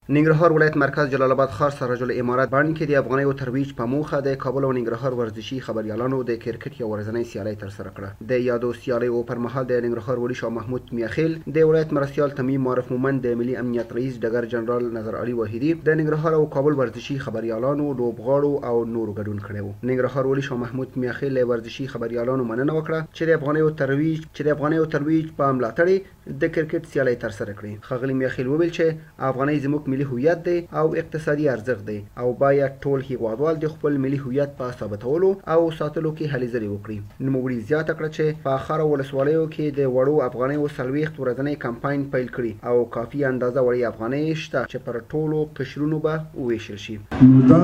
ننګرهار ولایت مرکز جلال اباد ښار سراج الامارت بڼ کې د افغانیو ترویج په موخه د کابل او ننګرهار ورزشي خبریالانو د کرکټ یو ورځنۍ سیالۍ ترسره کړه. د یادو سیالیو پر مهال د ننګرهار والي شاه محمود میاخیل، د ولایت مرستیال تمیم معارف مومند، د ملي امنیت رئیس ډګر جنرال نظر علي واحدي، د ننګرهار او کابل ورزشي خبریالانو، لوبغاړو او نورو ګډون کړی وو. ننګرهار والي شاه محمود میاخیل له ورزشي خبریالانو مننه وکړه چې د افغانیو ترویج چې د افغانیو ترویج په ملاتړ یې د کرکټ سیالۍ ترسره کړې. ښاغلي میاخیل وویل چې افغانۍ زموږ ملي هویت دی او اقتصادي ارزښت دی او باید ټول هیوادوال د خپل ملي هویت په ثابتولو او ساتلو کې هلې ځلې وکړي. نوموړي زیاته کړه چې په ښار او ولسوالیو کې د وړو افغانیو 40 ورځنی کمپاین پیل کړي او کافي اندازه وړې افغانۍ شته چې پر ټولو قشرونو به وویشل شي. نو دا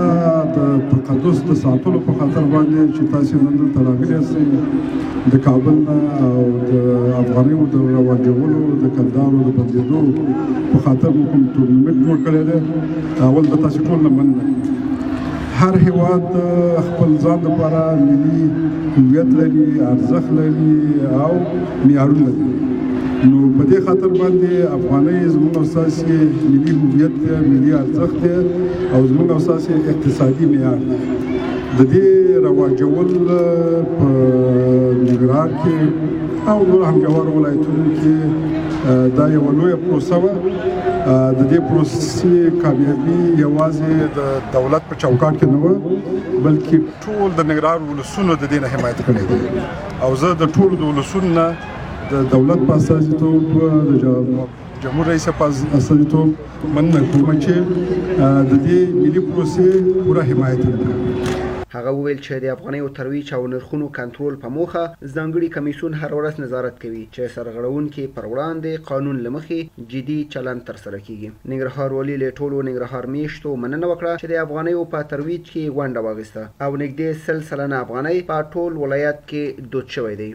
د تقدس د ساتلو په خاطر باندې چې تاسو نن دلته راغلي یاست د کابل نه او د افغانیو د رواجولو د کلدارو د بندېدو په خاطر مو کوم ټورنمنټ جوړ کړی دی، اول د تاسو ټول نه مننه. هر هیواد خپل ځان لپاره ملي هویت لري، ارزښت لري او معیارونه لري. نو په دې خاطر باندې افغانۍ زموږ او ستاسې ملي هویت دی، ملي ارزښت دی او زموږ او ستاسې اقتصادي معیار دی. د دې رواجول په ننګرهار کې او نور همجوارو ولایتونو کې دا یوه لویه پروسه وه. د دې پروسې کامیابي یوازې د دولت په چوکاټ کې نه وه، بلکې ټول د ننګرهار ولسونو د دې نه حمایت کړی دی او زه د ټولو د ولسونو نه د دولت په استازیتوب، د جمهور رئیس په استازیتوب مننه کوم چې د دې ملي پروسې پوره حمایت وکړي. هغه وویل چې د افغانیو ترویج او نرخونو کنترول په موخه ځانګړي کمیسیون هره ورځ نظارت کوي چې سرغړونکي پر وړاندې قانون له مخې جدي چلند ترسره کیږي. ننګرهار والي له ټولو ننګرهار میشتو مننه وکړه چې د افغانیو په ترویج کې یې ونډه واخیسته او نږدې 100% افغانۍ په ټول ولایت کې دود شوی دی.